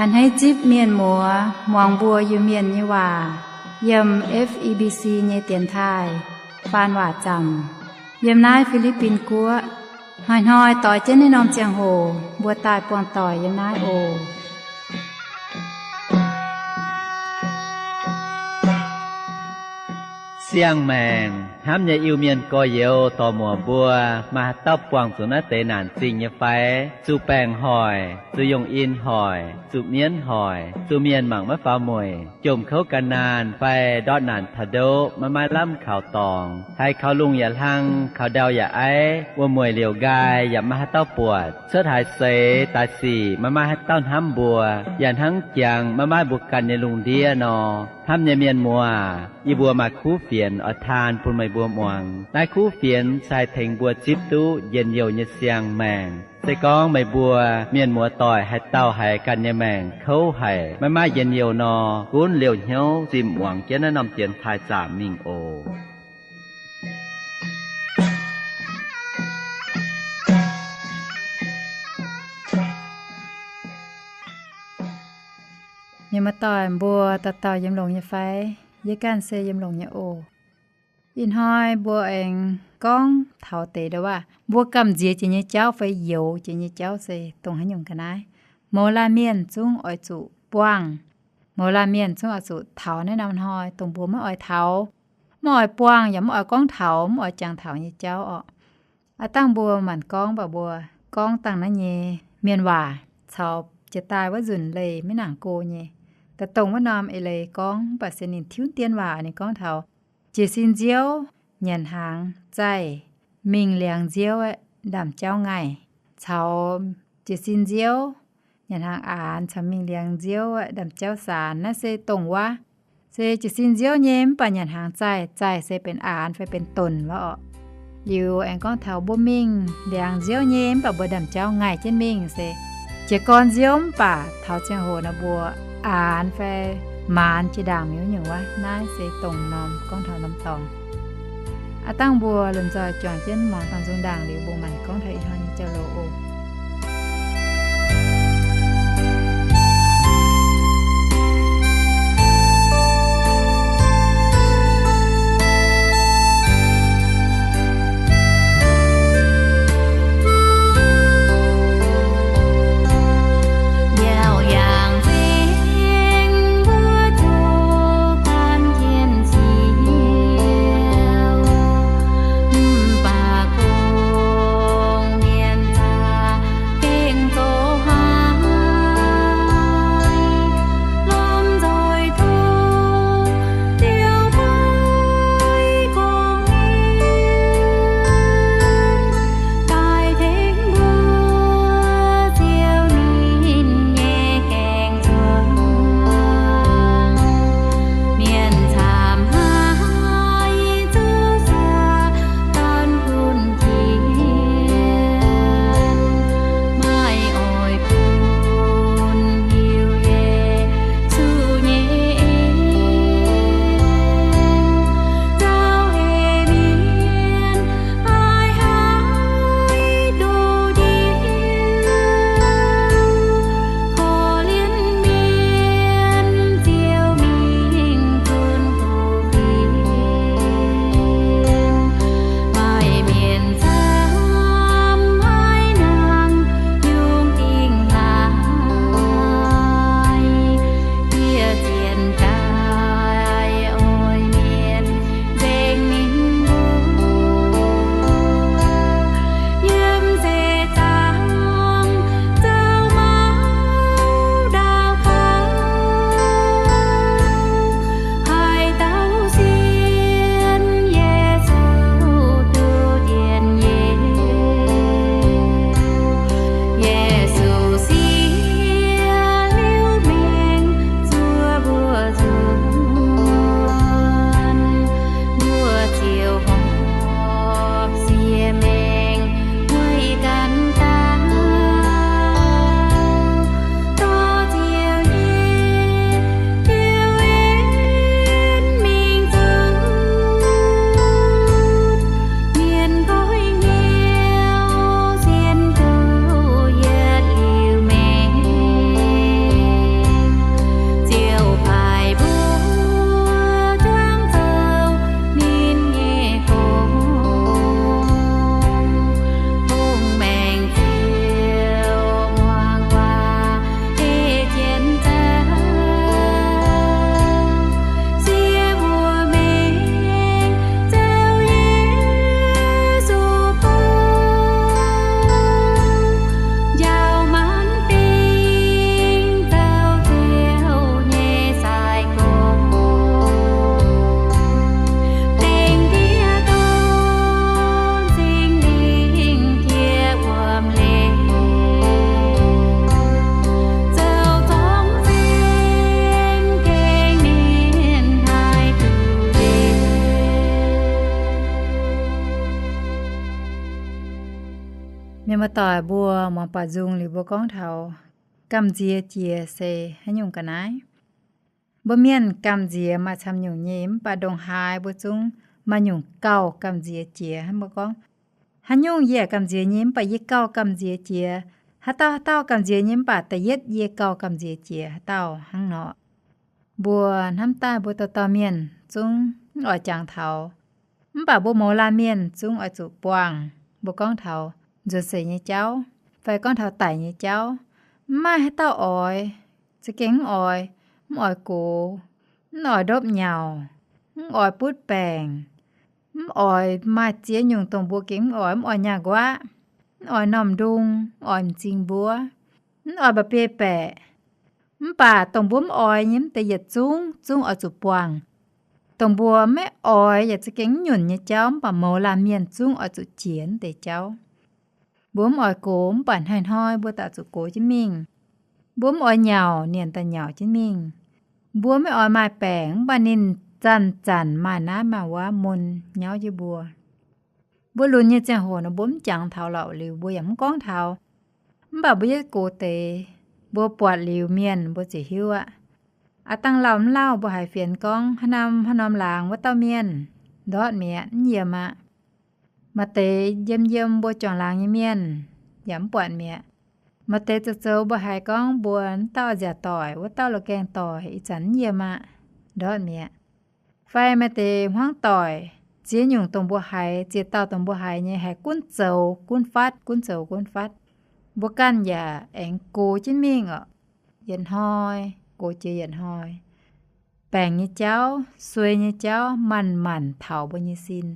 A'hneiv zipv mienh muoz muangx mbuo Iu-Mienh nyei waac yiem F E B C nyei dienx taaih faan waac zaamc yiem naaiv Fi^li^bin Guoqv. Hnoi-hnoi doix jienv naaiv norm ziangh hoc mbuo daaih buangh doic yiem naaiv oc. Siang-maengc hnamv nyei Iu-Mienh gorx-youz dorc-muoc mbuo, maaih haaix dauh buangh zuqc naaiv deix naanc zingh nyei fai? Zuqc baengc hoic, zuqc yongh in hoic, zuqc mienv hoic, zuqc mienh mangc maiv faaux mueic, jomc kouv gan naanh fai ndortv naanc taux ndoqv maiv maaih lamh kaux dorngx, haiz kaux lungh yaac hlang, kaux ndau yaac aiv, wuom-mueic liouc nqaai yaac maiv maaih haaix dauh buatc, cuotv haaix seix daaih sic maiv maaih haaix dauh hnamv mbuo, yaac hnangv jangx maiv maaih mbuo ganh nyei lungh ndiev nor. Hnamv nyei mienh muoz, yie mbuo maaih kuv fienx oix taan bun meih mbuo muangx. Naaiv kuv fienx se haih tengx mbuo zipv duqv njien-youh nyei siang-maengc. Se gorngv meih mbuo mienh muoz doic haaix dauh haiz ganh nyei maengc kouv haic, maiv maaih njien-youh nor, gunv liouh hnyouv zimh muangx jienv naaiv norm dienx taaih zaamc mingh oc. Mienh muoz doic mbuo dauh dauh yiem longx nyei fai? Yie ganh se yiem longx nyei oc. Ih hnoi mbuo aengx gorngv taux deix ndo waac, mbuo gamh nziex jiex nyei jauv fai youx jiex nyei jauv se dongh haaix nyungc ga'naaiv. Mouz laanh mienh zungv oix zuqc buangh. Mouz laanh mienh zungv oix zuqc taux naaiv norm hnoi dongh mbuo maiv oix taux, maiv oix buangh yaac maiv oix gorngv taux, maiv oix jangx taux nyei jauv orqc. Aav dangh mbuo maanc gorngv mv baac mbuo gorngv dangh naaiv nyei mienh waac caux jiex daaih wuov nzunc leih maiv nangc go nyei. Daaih dongh wuov norm eix leiz gorngv mv baac se ninh tiuv dien waac ninh gorngv taux jiez sin nziouv nyanc hnaangx zaih, mingh liangx nziouv aeqv, ndaamv-jauv ngaih, caux jiez sin nziouv nyanc hnaangx aanx caux mingh liangx nziouv aeqv, ndaamv-jauv saanx. Naaiv se dongh wuov, se jiez sin nziouv nyei mv baac nyanc hnaangx zaih. Zaih se benx aanx fai benx donc wuov orqc. Liuz aengx gorngv taux mbuo mingh liangx nziouv nyei mv baac mbuo ndaamv-jauv ngaih jienv mingh se jiez gorn nziouv mv baac taux ziangh hoc nor mbuo aanx fai maanz jiex ndaangc miuc nyungc wuov. Naaiv se dongh norm gorngv taux norm dorngx. Aav dangh mbuo lomh nzoih juangc jienv muangx dangh nzung ndaangc liuz mbuo maanc gorngv taux ih hnoi nyei jauv-louc oc. Mienh muoz-doic mbuo muangx baac nzung liuz mbuo gorngv taux gamh nziex jiex se haaix nyungc ga'naaiv. Mbuo mienh gamh nziex maaih camv nyungc nyei, mv baac ndongc haaix mbuo zungv maaih nyungc gauh gamh nziex jiex. Hnangv mbuo gorngv, haaix nyungc yie yaac gamh nziex nyei, mv baac yie gauh gamh nziex jiex. Haaix dauh haaix dauh gamh nziex nyei, mv baac da'yietv yie gauh gamh nziex jiex haaix dauh hnangv nor. Mbuo hnamv daaih mbuo dauh dauh mienh zungv mv oix jangx taux. Mv baac mbuo mouz laanh mienh zungv oix zuqc buangh. Mbuo gorngv taux nzuonx seix nyei jauv fai gorngv taux daic nyei jauv, mv maaih haaix dauh oix. Za'gengh mv oix, mv oix gox, mv oix ndopv nyauc, mv oix butv baengc, mv oix maaih ziex nyungc dongh mbuo gengh mv oix, mv oix nyaah nquaqv, mv oix normh ndung, mv oix m'zing mbuov, mv oix mba'biei baeqc. Mv baac dongh mbuo mv oix nyei mv deix yietc zungv, zungv oix zuqc buangh. Dongh mbuo maiv oix yaac za'gengh mv nyunc nyei jauv, mv baac mouz laanh mienh zungv oix zuqc jiex mv deix jauv. Mbuo mv oix gox, mv baac hnoi-hnoi mbuo daaih zuqc gox jienv mingh. Mbuo mv oix nyauc, nienx daaih nyauc jienv mingh. Mbuo maiv oix maaih baengc, mv baac ninh zanc-zanc maaih naaiv maaih wuov mun nyauv jienv mbuo. Mbuo lunx nyei ziangh hoc nor, mbuo mv jangx taux lorqc liuz, mbuo yaac mv gorngv taux. Mv baac mbuo yietv gox deix, mbuo buatc liuz mienh, mbuo ziouc hiuv aqv. Aav dangh lauh mv lauh, mbuo haiz fienx gorngv, haaix norm haaix norm laangz wuov dauh mienh, ndortv mi'aqv, mv yiem aqv. Maaih deix yiem yiem mbuo juangc laangz nyei mienh, yaac mv buatc mi'aqv. Maaih deix zoux zoux mbuo haiz gorngv mbuo wuov dauh nziaauc doic, wuov dauh loz-gaengh doic, ih zanc mv yiem aqv, ndortv mi'aqv. Fai maaih deix hmuangv doic, ziex nyungc dongh mbuo haiz, ziex dauh dongh mbuo haiz nyei, haiz gunv zoux gunv fatv, gunv zoux gunv fatv. Mbuo ganh yaac aengx gox jienv mingh oc. Yietc hnoi gox jiex yietc hnoi. Baengc nyei jauv, suei nyei jauv manc-manc taux mbuo nyei sin.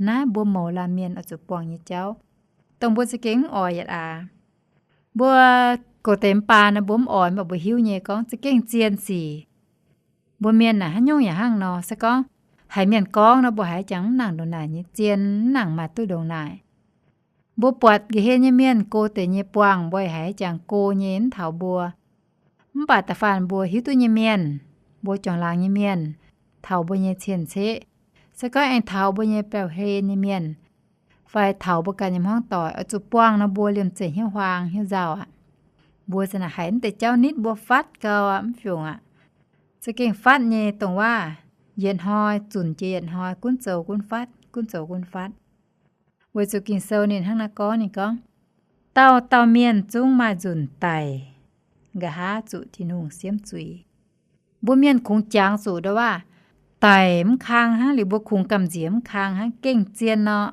Naaiv mbuo mouz laanh mienh oix zuqc buangh nyei jauv, dongh mbuo za'gengh mv oix yietc aax. Mbuo goux deix mv baac nor mbuo mv oix, mv baac mbuo hiuv nyei gorngv za'gengh zien sic. Mbuo mienh naaic haaix nyungc yaac hnangv nor, se gorngv haiz mienh gorngv nor, mbuo haiz jangx mv nangc ndongc naaic nyei zien, mv nangc maaih duqv ndongc naaic. Mbuo buatc nqa'hien nyei mienh go deix nyei buangh, mbuo haiz jangx go nyei mv taux mbuo. Mv baac da'faanh mbuo hiuv duqv nyei mienh, mbuo juangc laangz nyei mienh, taux mbuo nyei cien-ceqv, se gorngv aengx taux mbuo nyei biauv-hlen nyei mienh, fai taux mbuo ganh nyei hmuangv doic, oix zuqc buangh nor mbuo liemh zeih hnyouv huaang hnyouv nzauh aqv. Mbuo se naaic haiz mv deix jauv nitv mbuo fatv gau aqv, mv fungc aqv. Za'gengh fatv nyei dongh waac, yietc hnoi zunc jiex yietc hnoi, gunv zoux gunv fatv, gunv zoux gunv fatv. Weic zuqc Ging-Sou ninh hnangv naaiv gorngv, ninh gorngv, dauh dauh mienh zungv maaih nzunc daic, nqa'haav zuqc Tin-Hungh siemv zuiz. Mbuo mienh kungx jangx zuqc ndau waac, daic mv kang hnangv, liuz mbuo kungx gamh nziex mv kang hnangv, gengh zien nor,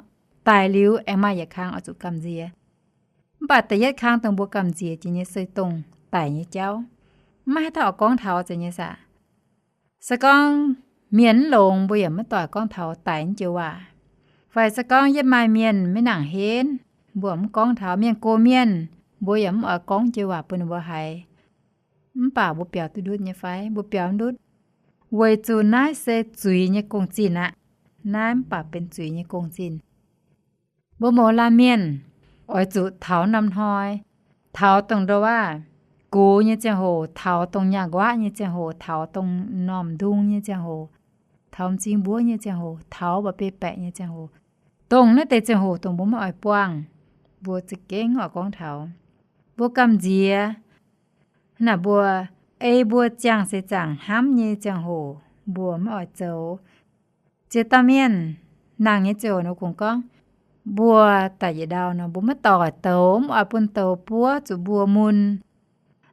daic liuz aengx maaih yietc kang oix zuqc gamh nziex. Mv baac da'yietv kang dongh mbuo gamh nziex jiex nyei se dongh daic nyei jauv. Mv maaih haaix dauh oix gorngv taux zeiz nyei saah. Se gorngv mienh mv longx, mbuo yaac maiv doic gorngv taux daic naaiv joux waac. Fai se gorngv yietv maaih mienh maiv nangc henv, mbuo mv gorngv taux. Mienh gox mienh, mbuo yaac mv oix gorngv joux waac bun ninh mbuo haiz. Mv baac mbuo biaux duqv ndutv nyei fai? Mbuo biaux ndutv, weic zuqc naaiv se zuiz nyei gong-zinh aqv. Naaiv mv baac benx zuiz nyei gong-zinh. Mbuo mouz laanh mienh oix zuqc taux norm hnoi, taux dongh ndau waac, gox nyei ziangh hoc, taux dongh nyaah nquaqv nyei ziangh hoc, taux dongh normh ndung nyei ziangh hoc, taux m'zing mbuov nyei ziangh hoc, taux mba'biei baeqc nyei ziangh hoc, dongh naaiv deix ziangh hoc dongh mbuo maiv oix buangh, mbuo za'gengh oix gorngv taux. Mbuo gamh nziex, naaic mbuo, ei mbuo ziangh seix zaangc hnamv nyei ziangh hoc mbuo maiv oix zoux. Ziex dauh mienh nangh nyei ziouc nor kungx gorngv, mbuo daaih yietc ndau nor mbuo maiv doic douz, mv oix bun douz buov zuqc mbuo mun.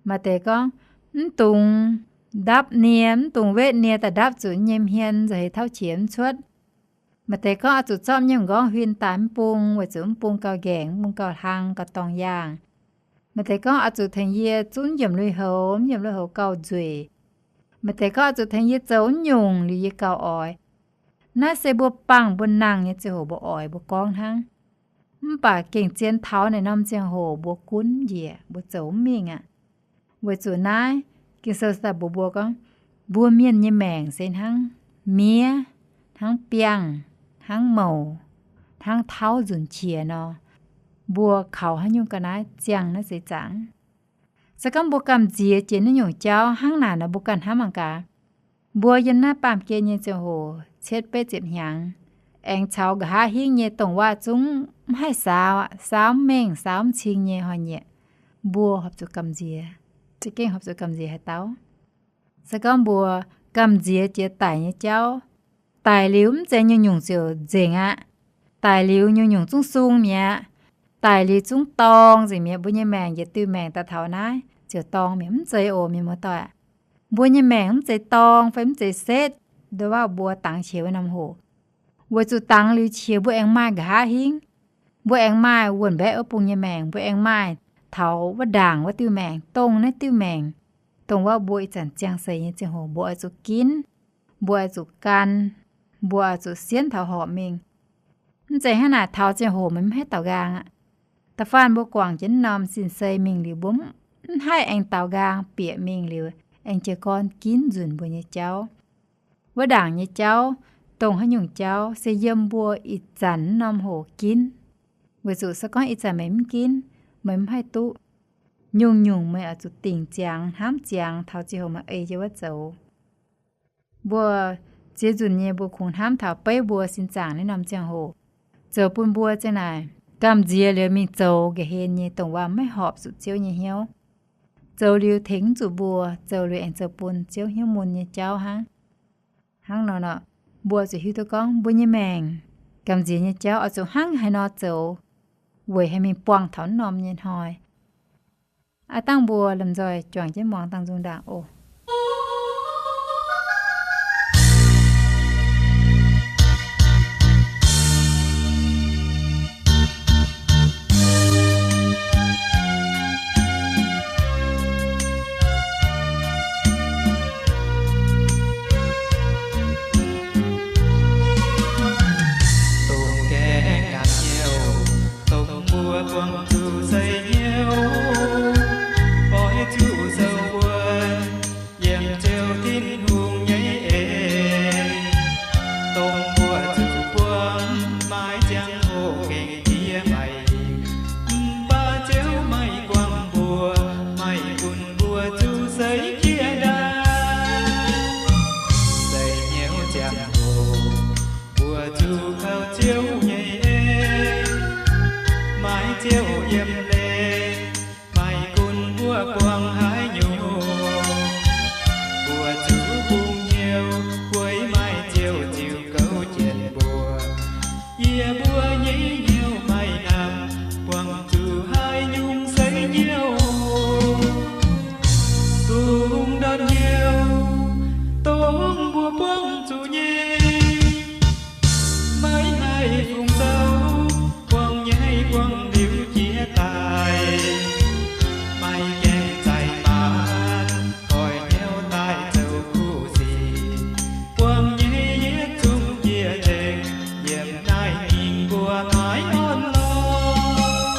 Maaih deix gorngv, mv dungx ndapv nie, mv dungx wetv nie, daaih ndapv zuqc nyei hmien nza'heix tauv qiex mv cuotv. Maaih deix gorngv oix zuqc zorqv nyei m'nqorngv huin daaih mv bung, weic zuqc mv bung gauh nqaengc, mv bung gauh hlang, gauh dorngx yaangh. Maaih deix gorngv oix zuqc tengx yie zunv nyiemc lui-houx, mv nyiemc lui-houx gauh nzueic. Maaih deix gorngv oix zuqc tengx yie zoux nyungc liuz yie gauh oix. Naaiv se mbuo bangh mbuo nangh nyei ziangh hoc mbuo oix mbuo gorngv hnangv. Mv baac gengh zien taux naaic norm ziangh hoc mbuo gunv njiec, mbuo zoux mv mingh aqv. Weic zuqc naaiv Ging-Sou daaih mbuox mbuo gorngv, mbuo mienh nyei maengc se hnangv miev, hnangv biangh, hnangv mouc, hnangv tauv nzunc qiex nor. Mbuo kaux haaix nyungc ga'naaiv ziangh naaiv seix zaangc. Se gorngv mbuo gamh nziex jiex naaiv nyungc jauv hnangv naaic nor, mbuo ganh hnamv mangc gaax. Mbuo yiem naaiv baamh gen nyei ziangh hoc cietv betv ziepc hnyangx, aengx caux nqa'haav hingv nyei dongh waac zungv mv haih saau, saau mv mengh, saau mv cing nyei hnoi-nyieqc. Mbuo horpc zuqc gamh nziex, za'gengh horpc zuqc gamh nziex haaix dauh? Se gorngv mbuo gamh nziex jiex daic nyei jauv, daic liuz mv zeiz nyungc-nyungc ziouc nzengc aqv. Daic liuz nyungc-nyungc zungv sung mi'aqv. Daic liuz zungv dorng nzengc mi'aqv. Mbuo nyei maengc yietc diuh maengc daaih taux naaiv ziouc dorng mi'aqv. Mv zeiz oc, mienh muoz-doic aac. Mbuo nyei maengc mv zeiz dorng fai mv zeiz setv, nduov waac mbuo dangx qiex wuov norm hoc. Weic zuqc dangx liuz qiex mbuo aengx maaih nqa'haav hingv. Mbuo aengx maaih wuonh mbaeqv wuov bung nyei maengc, mbuo aengx maaih taux wuov ndaangc wuov diuh maengc, dongh naaiv diuh maengc, dongh waac mbuo ih zanc ziangh seix nyei ziangh hoc mbuo oix zuqc ginv, mbuo oix zuqc gan, mbuo oix zuqc sienv taux horpc mingh. Mv zeiz hnangv naaic taux ziangh hoc meih mv haih daaux nqaang aqv. Da'faanh mbuo guangc jienv norm sin-sei mingh liuz, mbuo mv haih aengx daaux nqaang bieqc mingh liuz aengx jiez gorn ginv nzunc mbuo nyei jauv. Wuov ndaangc nyei jauv, dongh haaix nyungc jauv se yiem mbuo ih zanc norm hoc ginv. Weic zuqc se gorngv ih zanc meih mv ginv, meih mv haih duqv. Nyungc-nyungc meih oix zuqc dingc ziangx, hnamv ziangx taux ziangh hoc meih ei jienv wuov zoux. Mbuo ziex nzunc nyei mbuo kungx hnamv taux beiv mbuo sin zaangc naaiv norm ziangh hoc zoux bun mbuo ziang naaic gamh nziex liuz mingh zoux nqa'haav nyei dongh waac maiv horpc zuqc Ziouv nyei hnyouv. Zoux liuz tengx mv zuqc mbuo, zoux liuz aengx zoux bun Ziouv hnyouv mun nyei jauv hnangv. Hnangv nor nor, mbuo zuqc hiuv duqv gorngv mbuo nyei maengc gamh nziex nyei jauv oix zuqc hnangv haaix nor zoux, weic haih mingh buangh taux wuov norm nyei hnoi. Aav dangh mbuo lomh nzoih juangc jienv muangx dangh nzung ndaangc oc. Dongh gaengh gapv hnyouv, dongh mbuo buangh zuqc seix hnyouv, oix zuqc zoux wuov, yiem Ziouv Tin-Hungh nyei en. Dongh mbuo zuqc buangh maiv ziangh hoc gengh diev maiv, mv baac Ziouv maiv guangc mbuo, maiv gunv mbuo zuqc seix jiex ndaangc. Seix hnyouv ziangh hoc, mbuo zuqc kaux Ziouv nyei en, maiv Ziouv yiem leiz, maiv gunv mbuo buangh haaix nyungc, mbuo zuqc bungx hnyouv, weic maiv Ziouv ziux gouv jienv mbuo. Yie mbuo nyei hnyouv maiv hnamv buangh zuqc haaix nyungc seix hnyouv. Dongh ndortv hnyouv, dongh mbuo buangh zuqc nyei, maiv haih fungc zoux, buangh nyei buangh liuz jiex daaih, maiv gaengh zaih maanc, goiv hnyouv daaih zoux kuv sic. Buangh nyei yietc zungv jiex tengx, yiem naaiv mingh mbuo maiv orn lorqc.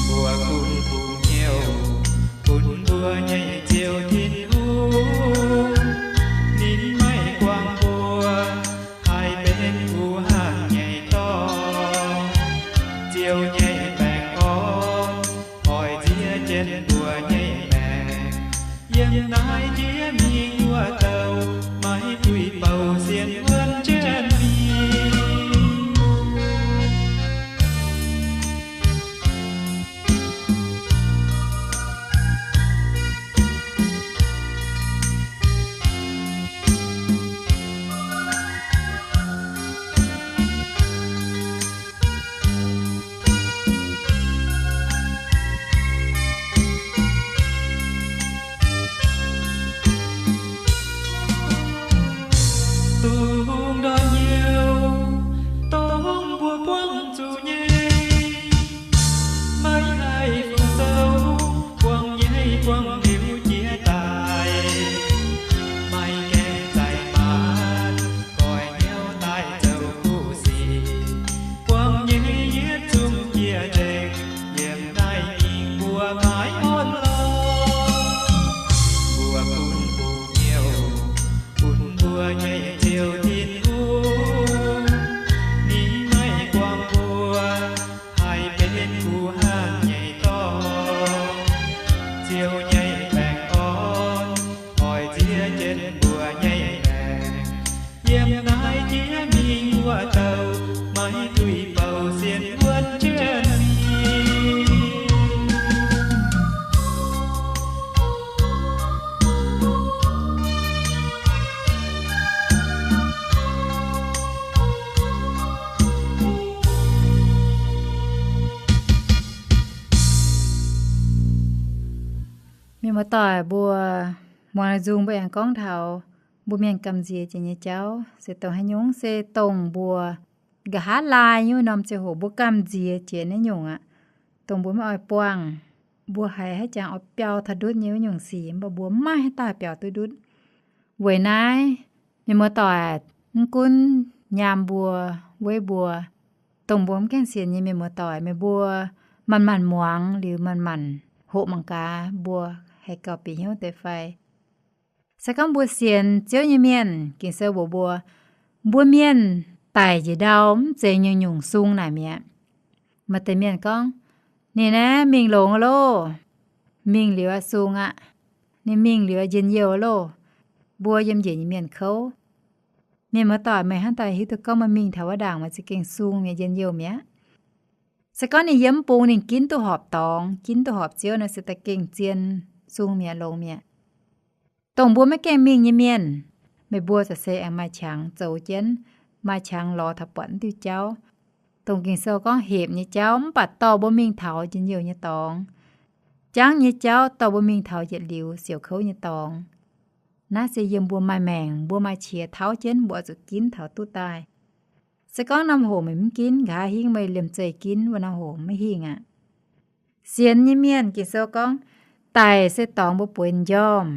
Mbuo gunv bungx hnyouv bun mbuo nyei Ziouv Tin-Hungh, ninh maiv guangc mbuo haih benx kuv hangh nyei dorn. Muoz-doic mbuo, muangx nzung mbuo aengx gorngv taux mbuo mienh gamh nziex jiex nyei jauv se dongh haaix nyungc, se dongh mbuo nqa'haav laai nyei wuov norm ziangh hoc mbuo gamh nziex jiex naaiv nyungc aqv. Dongh mbuo maiv oix buangh, mbuo haiz haaix jangx oix biaux taux ndutv nyei wuov nyungc sic, mv baac mbuo maiv haaix dauh biaux duqv ndutv. Weic naaiv, mienh muoz-doic, mv gunv nyaam mbuo, weiv mbuo, dongh mbuo mv gaengh sienx nyei mienh muoz-doic, meih mbuo manc-manc muangx liuz manc-manc hoqc mangc gaax mbuo haih gauh bieqc hnyouv deix fai. Se gorngv mbuo sienx Ziouv nyei mienh, Ging-Sou mbuox mbuo, mbuo mienh daic njiec ndau mv zeiz nyungc-nyungc sung naaic mi'aqv. Maaih deix mienh gorngv, ninh naaiv mingh longx loh, mingh liuz aqv sung aqv, ninh mingh liuz aqv njien-youh loh. Mbuo yiem njiec nyei mienh kouv. Mienh muoz-doic, meih hnangv daaih hiuv duqv gorngv meih mingh taux wuov ndaangc meih za'gengh sung mi'aqv, njien-youh mi'aqv. Se gorngv ninh yiem mv bung ninh ginv duqv horpc dorngx, ginv duqv horpc Ziouv nor se da'gengh zien, sung mi'aqv, longx mi'aqv. Dongh mbuo maiv gaengh mingh nyei mienh, meih mbuo za'gengh se aengx maaih qangx zoux jienv, maaih qangx lorz taux buatc diuh jauv. Dongh Ging-Sou gorngv hepc nyei jauv mv baac dorh mbuo mingh taux njien-youh nyei dorngx. Jangv nyei jauv dorh mbuo mingh taux yietc liuz siouc kouv nyei dorngx. Naaiv se yiem mbuo maaih maengc, mbuo maaih qiex tauv jienv mbuo oix zuqc ginv taux duqv daaih. Se gorngv norm hoc meih mv ginv, nqa'haav hingv meih liemh zeih ginv wuov norm hoc maiv hingh aqv. Sienx nyei mienh, Ging-Sou gorngv, daic se dorngx mbuo bueix m'njormh.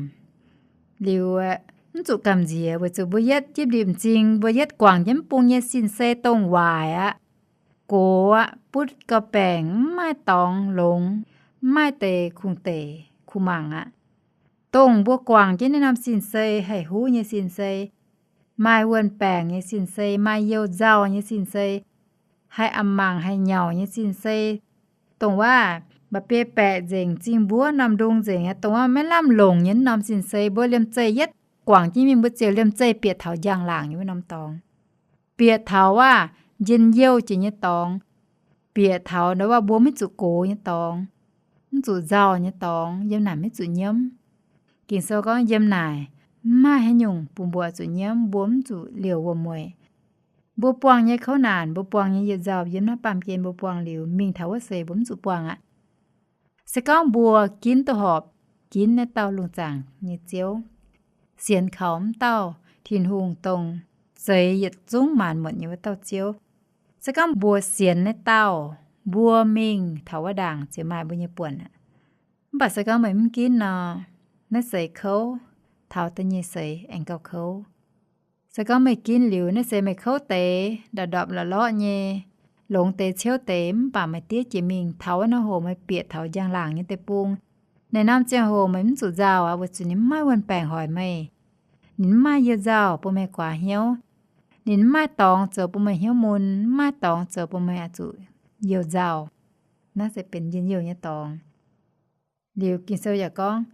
Liuz, mv zuqc gamh nziex weic zuqc mbuo yietv jipv ndipc m'zing, mbuo yietv guangc jienv mv bung nyei sin-sei dongh waaic aqv, gox aqv, butv gauh baengc, mv maaih dorngx longx, mv maaih deix kungx-deic kuh mangc aqv. Dongh mbuo guangc jienv naaiv norm sin-sei, haih huv nyei sin-sei, maaih wuonh baengc nyei sin-sei, maaih youh nzauh nyei sin-sei, haih a'mangc haih nyauc nyei sin-sei, dongh waac mba'biei baeqc nzengc, zingh mbuov norm ndung nzengc aqv, dongh waac maiv lamh longc nyei norm sin-sei, mbuo liemh zeih yietv guangc jienv mingh, mbuo ziouc liemh zeih bieqc taux njang-laangc nyei wuov norm dorngx. Bieqc taux waac njien-youh jiex nyei dorngx. Bieqc taux ndongc waac mbuo maiv zuqc gox nyei dorngx, mv zuqc nzauh nyei dorngx, yiem naaic maiv zuqc nyiemv. Ging-Sou gorngv yiem naaic mv maaih haaix nyungc bun mbuo zuqc nyiemv, mbuo mv zuqc liouc wuom-mueic. Mbuo buangh nyei kouv naanc, mbuo buangh nyei youh nzauh yiem naaiv baamh gen mbuo buangh liuz mingh taux wuov seix mbuo mv zuqc buangh aqv. Se gorngv mbuo ginv duqv horpc, ginv naaiv dauh lungh zaangc nyei Ziouv, sienx kaux wuov dauh Tin-Hungh dongh zeix yietc zungv maanc muotc nyei wuov dauh Ziouv, se gorngv mbuo sienx naaiv dauh, mbuo mingh taux wuov ndaangc ziouc maaih mbuo nyei buonc aqv. Mv baac se gorngv meih mv ginv nor, naaiv seix kouv, taux da'nyeic seix aengx gauh kouv. Se gorngv meih ginv liuz, naaiv seix meih kouv deix, ndorpc-ndorpc lorqc-lorqc nyei, longx deix ciouv deix, mv baac meih diev jiex mingh taux wuov norm hoc meih bieqc taux njang-laangc nyei deic-bung. Naaiv norm ziangh hoc meih mv zuqc nzauh aqv, weic zuqc ninh mv maaih wuonh baengc hoic meih. Ninh mv maaih youh nzauh bun meih guaax hnyouv. Ninh mv maaih dorngx zoux bun meih hnyouv mun, mv maaih dorngx zoux bun meih oix zuqc youh nzauh. Naaiv se benx njien-youh nyei dorngx. Liuz Ging-Sou yaac gorngv,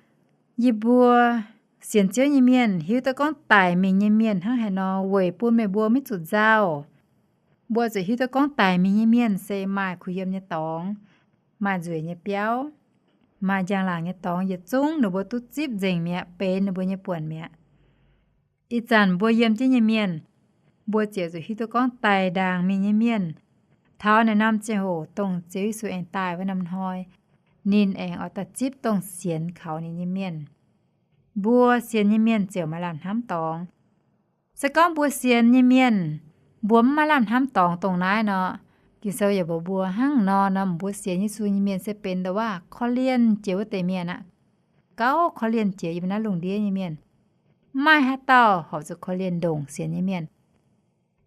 yie mbuo sienx Ziouv nyei mienh hiuv duqv gorngv daic mingh nyei mienh hnangv haaix nor weic bun meih mbuo maiv zuqc nzauh. Mbuo zuqc hiuv duqv gorngv daic mingh nyei mienh se maaih kuh yiem nyei dorngx, maaih nzueic nyei biauv, maaih njang-laangc nyei dorngx, yietc zungv ninh mbuo duqv zipv nzengc mi'aqv, benx ninh mbuo nyei buonc mi'aqv. Ih zanc mbuo yiem jienv nyei mienh, mbuo ziouc zuqc hiuv duqv gorngv daic ndaangc mingh nyei mienh, taux naaiv norm ziangh hoc dongh Ziouv Yesu aengx daaih wuov norm hnoi, ninh aengx oix daaih zipv dongh sienx kaux ninh nyei mienh. Mbuo sienx nyei mienh ziouc maaih lamh hnamv dorngx. Se gorngv mbuo sienx nyei mienh, mbuo mv maaih lamh hnamv dorngx dongh naaiv nor, Ging-Sou yaac mbuox mbuo hnangv nor, nor mbuo sienx Yesu nyei mienh se benx ndongc waac korv-lienh jiex wuov deix mienh aqv. Gauh korv-lienh jiex yiem naaiv lungh ndiev nyei mienh. Mv maaih haaix dauh horpc zuqc korv-lienh ndongc sienx nyei mienh.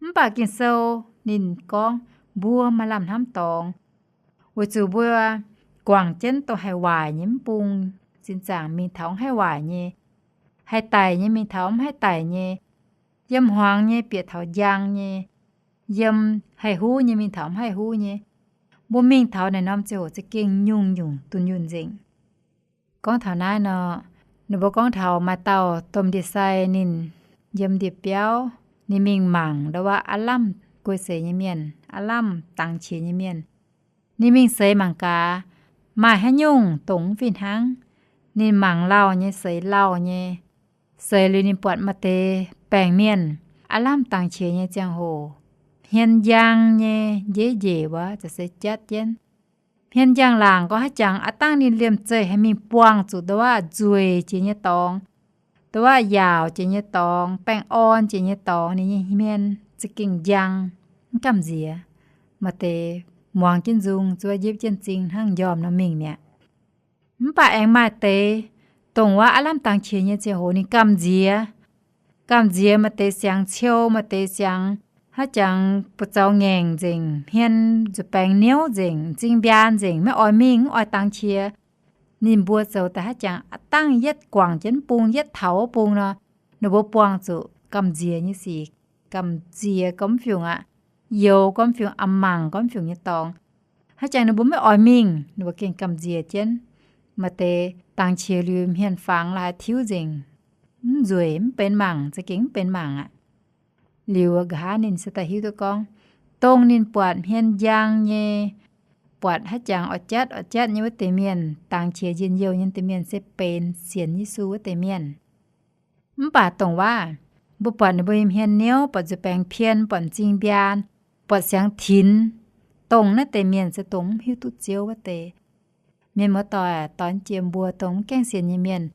Mv baac Ging-Sou ninh gorngv mbuo maaih lamh hnamv dorngx, weic zuqc mbuo guangc jienv dongh haih waaic nyei mv bung sin zaangc mingh taux mv haih waaic nyei, haih daic nyei mingh taux mv haih daic nyei, yiem hmuangx nyei bieqc taux njang nyei, yiem haih huv nyei mingh taux mv haih huv nyei. Mbuo mingh taux naaiv norm ziangh hoc za'gengh nyungc-nyungc dunh yunh nzengc. Gorngv taux naaiv nor, ninh mbuo gorngv taux maaih dauh domh ndie-sai ninh yiem ndie-biauv, ninh mingh mangc ndau wuov aav lamh guei seix nyei mienh, aav lamh dangx qiex nyei mienh. Ninh mingh seix mangc gaax, maaih haaix nyungc dongh mv fih hnangv. Ninh mangc lauh nyei, seix lauh nyei. Seix liuz ninh buatc maaih deix baengc mienh, aav lamh dangx qiex nyei ziangh hoc, hmien njang nyei, njeiv njiec wuov, za'gengh jatv jienv. Hmien njang-laangc gorngv haaix jangx aav dangh ninh liemh zeih haih mingh buangh zuqc ndongc waac nzueic jiex nyei dorngx, ndongc waac yaauc jiex nyei dorngx, baengh orn jiex nyei dorngx, ninh nyei hmien za'gengh njang, mv gamh nziex. Maaih deix muangx jienv nzung, zuov njipv jienv m'zing hnangv njormh nor mingh mi'aqv. Mv baac aengx maaih deix dongh waac aav lamh dangx qiex nyei ziangh hoc ninh gamh nziex. Gamh nziex maaih deix siangx ciou, maaih deix siangx haaix jangx buoz-zaux ngaengc nzengc, hmien nzuih baengx niouv nzengc, m'zing mbiaan nzengc, maiv oix mingh, mv oix dangx qiex. Ninh mbuo zoux daaih haaix jangx aav dangh yietv guangc jienv bung, yietv taux wuov bung nor, ninh mbuo buangh zuqc gamh nziex nyei sic, gamh nziex gormx fiungc aqv, youx gormx fiungc, a'mangc gormx fiungc nyei dorngx. Haaix jangx ninh mbuo maiv oix mingh, ninh mbuo gengh gamh nziex jienv. Maaih deix dangx qiex liuz hmien fangx laaix tiuv nzengc, mv nzueic, mv benx mangc, za'gengh mv benx mangc aqv. Liuz nqa'haav ninh se daaih hiuv duqv gorngv, dongh ninh buatc hmien njang nyei, buatc haaix jangx oix jatv oix jatv nyei wuov deix mienh, dangx qiex njien-youh nyei deix mienh se benx sienx Yesu wuov deix mienh. Mv baac dongh waac, mbuo buatc ninh mbuo nyei hmien niouv, buatc nzuih baengx pien, buatc m'zing mbiaan, buatc siangx tinx, dongh naaiv deix mienh se dongh mv hiuv duqv Ziouv wuov deix. Mienh muoz-doic, dorn jiem mbuo dongh mv gaengh sienx nyei mienh,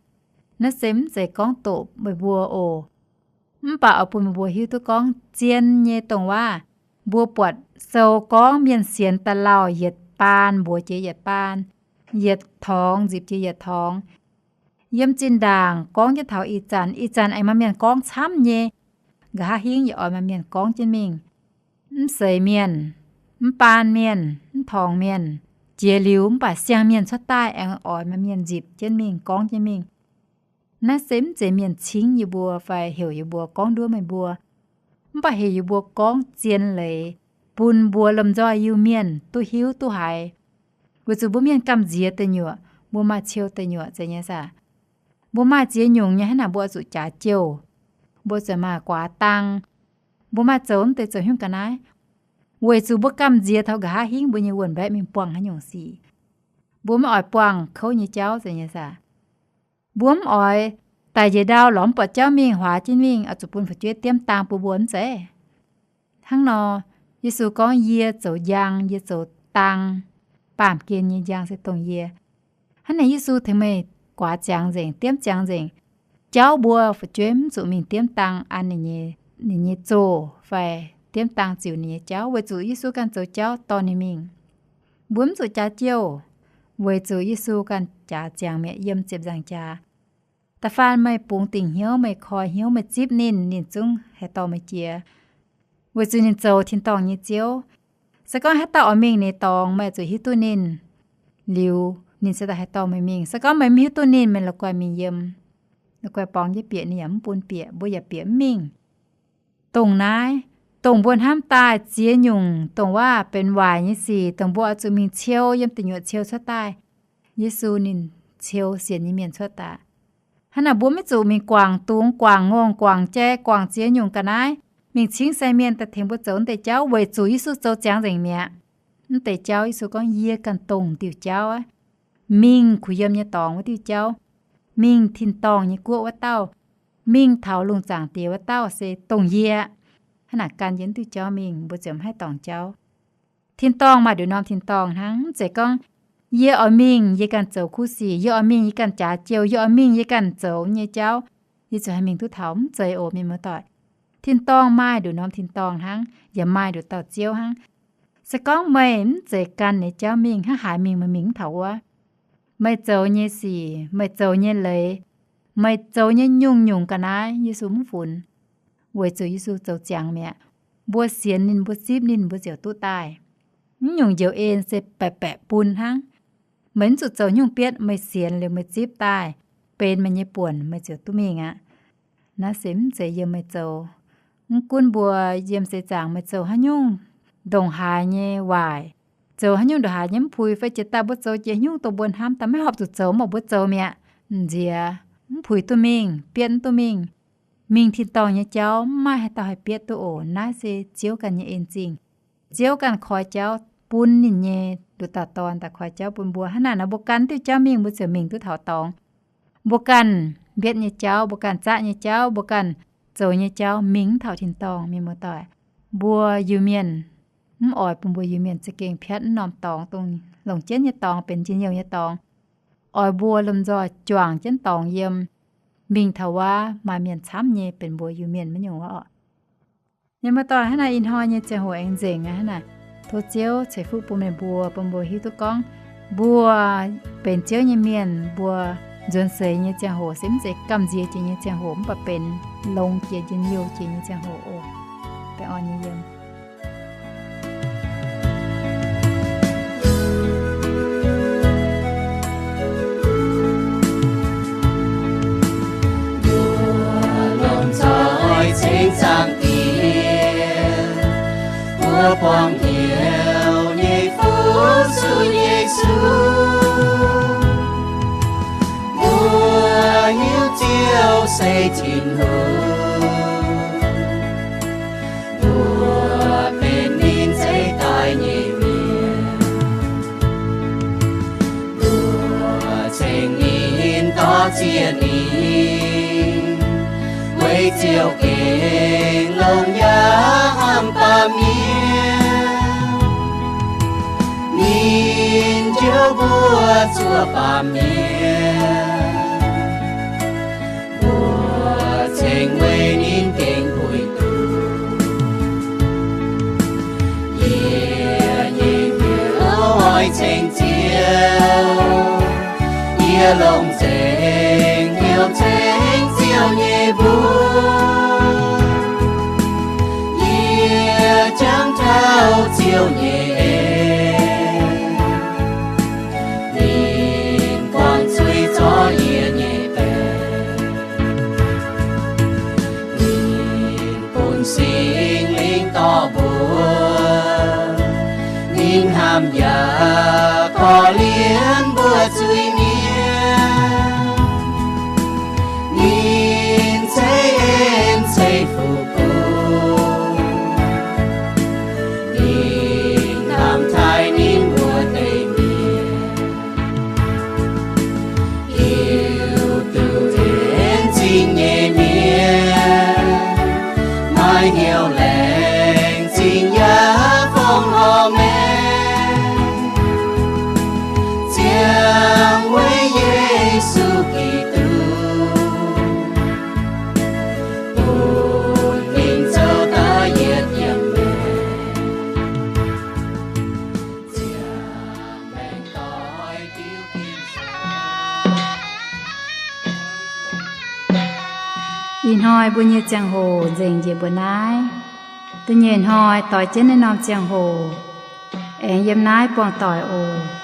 naaiv se mv zeiz gorngv doqc meih mbuo oc. Mv baac oix bun meih mbuo hiuv duqv gorngv zien nyei dongh waac, mbuo buatc sou gorngv mienh sienx da'lauh yietc baan mbuox jiex yietc baan, yietc torngx nzipc jiex yietc torngx. Yiem zinh ndaangc gorngv jienv taux ih zanc, ih zanc aengx maaih mienh gorngv camv nyei. Nqa'haav hingv yaac oix maaih mienh gorngv jienv mingh. Mv seix mienh, mv baan mienh, mv torngx mienh, jiex liuz mv baac siang-mienh cuotv daaih aengx oix maaih mienh nzipc jienv mingh, gorngv jienv mingh. Naaiv se mv zeiz mienh cingv yie mbuo fai heuc yie mbuo gorngv nduov meih mbuo. Mv baac heuc yie mbuo gorngv zien leiz bun mbuo lomh nzoih Iu-Mienh duqv hiuv duqv haiz. Weic zuqc mbuo mienh gamh nziex deic nyuoqc, mbuo maaih ciou deic nyuoqc zeiz nyei saah? Mbuo maaih ziex nyungc nyei hnangv naaic mbuo oix zuqc jaax jouh. Mbuo zuqc maaih guaax dang. Mbuo maaih zoux mv deix zoux hnyouv ga'naaiv, weic zuqc mbuo gamh nziex taux nqa'haav hingv mbuo nyei wuonh mbaeqv mingh buangh haaix nyungc sic. Mbuo mv oix buangh kouv nyei jauv zeiz nyei saah? Mbuo mv oix daic njiec ndau lorz mv buatc jauv mingh huaax jienv mingh, oix zuqc bun fu'jueiv diemv dang bun mbuo mv zeiz. Hnangv nor, Yesu gorngv, Yie zoux njang, yie zoux dang. Baamh gen nyei njang se dongh yie. Hnangv naaic Yesu tengx meih guaax ziangx nzengc, diemv ziangx nzengc. Jauv mbuo fu'jueiv mv zuqc mingh diemv dang an ninh nyei, ninh nyei zoh fai diemv dang ziux ninh nyei jauv, weic zuqc Yesu ganh zoux jauv dorh ninh mingh. Mbuo mv zuqc jaax jouh, weic zuqc Yesu ganh jaax ziangx mi'aqv yiem ziepc nzaangc jaax. Da'faanh meih bungx dingc hnyouv, meih koi hnyouv, meih zipv ninh, ninh zungv haih dorh meih jiex. Weic zuqc ninh zoux tin-dorngh nyei Ziouv. Se gorngv haaix dauh oix mingh ninh nyei dorngx, meih zuqc hiuv duqv ninh liuz, ninh se daaih haih dorh meih mingh. Se gorngv meih mv hiuv duqv ninh, meih la'guaih mingh yiem, la'guaih borngz jienv bieqc, ninh yaac mv bun bieqc, mbuo yaac bieqc mv mingh. Dongh naaiv, dongh mbuo hnamv daaih ziex nyungc dongh waac benx waaic nyei sic, dongh mbuo oix zuqc mingh ciou yiem deic nyuoqc ciou cuotv daaih. Yesu ninh ciou sienx nyei mienh cuotv daaih. Hnangv naaic mbuo maiv zuqc mingh guangc dungz, guangc ngongh, guangc jai, guangc ziex nyungc ga'naaiv, mingh cingv sai mienh daaih tengx mbuo zoux mv deix jauv, weic zuqc Yesu zoux ziangx nzengc mi'aqv. Mv deix jauv Yesu gorngv, Yie ganh dongh diuh jauv aqv. Mingh kuh yiem nyei dorngx wuov diuh jauv, mingh tin-dorngh nyei guoqv wuov dauh, mingh taux lungh zaangc Diex wuov dauh se dongh yie. Hnangv naaic gan yie wuov diuh jauv mingh, mbuo ziouc mv haih dorngc jauv. Tin-dorngh maaih nduqc norm tin-dorngh hnangv. Mv zeiz gorngv, Yie oix mingh, yie ganh zoux kuv sic, yie oix mingh, yie ganh jaax jouh, yie oix mingh, yie ganh zoux nyei jauv, yie ziouc haih mingh duqv taux. Mv zeiz oc, mienh muoz-doic. Tin-dorngh maaih nduqc norm tin-dorngh hnangv, yaac maaih nduqc dauh Ziouv hnangv. Se gorngv meih mv zeiz gan ninh nyei jauv mingh, hnangv haaix mingh meih mingh mv taux wuov? Meih zoux nyei sic, meih zoux nyei leiz, meih zoux nyei nyungc-nyungc ga'naaiv Yesu mv funx, weic zuqc Yesu zoux ziangx mi'aqv. Mbuo sienx ninh, mbuo zipv ninh, mbuo ziouc duqv daaih. Mv nyungc njoux en se baeqc baeqc bun hnangv. Meih mv zuqc zoux nyungc bietv, meih sienx liuz meih zipv daaih, benx meih nyei buonc, meih ziouc duqv mingh aqv. Naaiv se mv zeiz yiem meih zoux. Mv gunv mbuo yiem seix zaangc meih zoux haaix nyungc ndongc haaix nyei waaic, zoux haaix nyungc ndongc haaix nyei mv puix, fai jiex daaih mbuo zoux jiex nyungc dongh mbuo hnamv daaih maiv horpc zuqc zoux, mv baac mbuo zoux mi'aqv, nziex, mv puix duqv mingh, bietv mv duqv mingh. Mingh tin-dorngh nyei jauv mv maaih haaix dauh haih bietv duqv oc. Naaiv se Ziouv ganh nyei en zingh. Ziouv ganh koi jauv bun ninh nyei nduqc dauh Dorn daaih koi jauv bun mbuo. Hnangv naaic nor mbuo gan diuh jauv mingh, mbuo ziouc mingh duqv taux dorngx. Mbuo ganh mbietv nyei jauv, mbuo ganh zaqv nyei jauv, mbuo ganh zoux nyei jauv mingh mv taux tin-dorngh, mienh muoz-doic. Mbuo Iu-Mienh mv oix bun mbuo Iu-Mienh za'gengh piatv wuov norm dorngx dongh longc jienv nyei dorngx benx njien-youh nyei dorngx. Oix mbuo lomh nzoih juangc jienv dorngx yiem, mingh taux wuov maaih mienh camv nyei benx mbuo Iu-Mienh maiv nyungc wuov oc. Ninh mbuo dorh hnangv naaiv ih hnoi nyei ziangh hoc aengx nzengc aqv hnangv naaic. Tov Ziouv ceix fuqv bun meih mbuo, bun mbuo hiuv duqv gorngv mbuo benx Ziouv nyei mienh, mbuo nzuonx seix nyei ziangh hoc se mv zeiz gamh nziex jiex nyei ziangh hoc, mv baac benx longx jiex, njien-youh jiex nyei ziangh hoc oc. Baengh orn nyei yiem. Mbuo lomh nzoih ceng Zaangc Diex, mbuo buangh hnyouv nyei fuqv zuqc Yesu. Mbuo hiuv Ziouv se Tin-Hungh, mbuo benx ninh nzeic daaih nyei mienh. Mbuo ceng ninh, dorh ziex ninh, weic Ziouv gengh longx yaac hnamv baamh mienh. Ninh njoux mbuo zuov baamh mienh, mbuo ceng weic ninh gengh buix duqv. Yie nyei hnyouv oix ceng Ziouv, yie longc nzengc hnyouv ceng Ziouv nyei mbuox. Yie jangx taux Ziouv nyei en, ninh buangh zuiz zorqv yie nyei baengc. Ninh bun Singx Lingh dorh mbuo, ninh hnamv yaac korv-lienh mbuo zuiz-mienh. Ninh ceix en ceix fuqv bun, ninh hnamv taaih ninh wuov deix mienh. Hiuv duqv en zingh nyei mienh, maaih hnyouv laengz zingh yaac fongc horc maengc, ziangh weic Yesu Giduc, bun ninh zoux daaih yietc yiem maengc. Ih hnoi mbuo nyei ziangh hoc nzengc njiec mbuo naaiv. Da'nyeic hnoi doix jienv naaiv norm ziangh hoc aengx yiem naaiv buangh doic oc.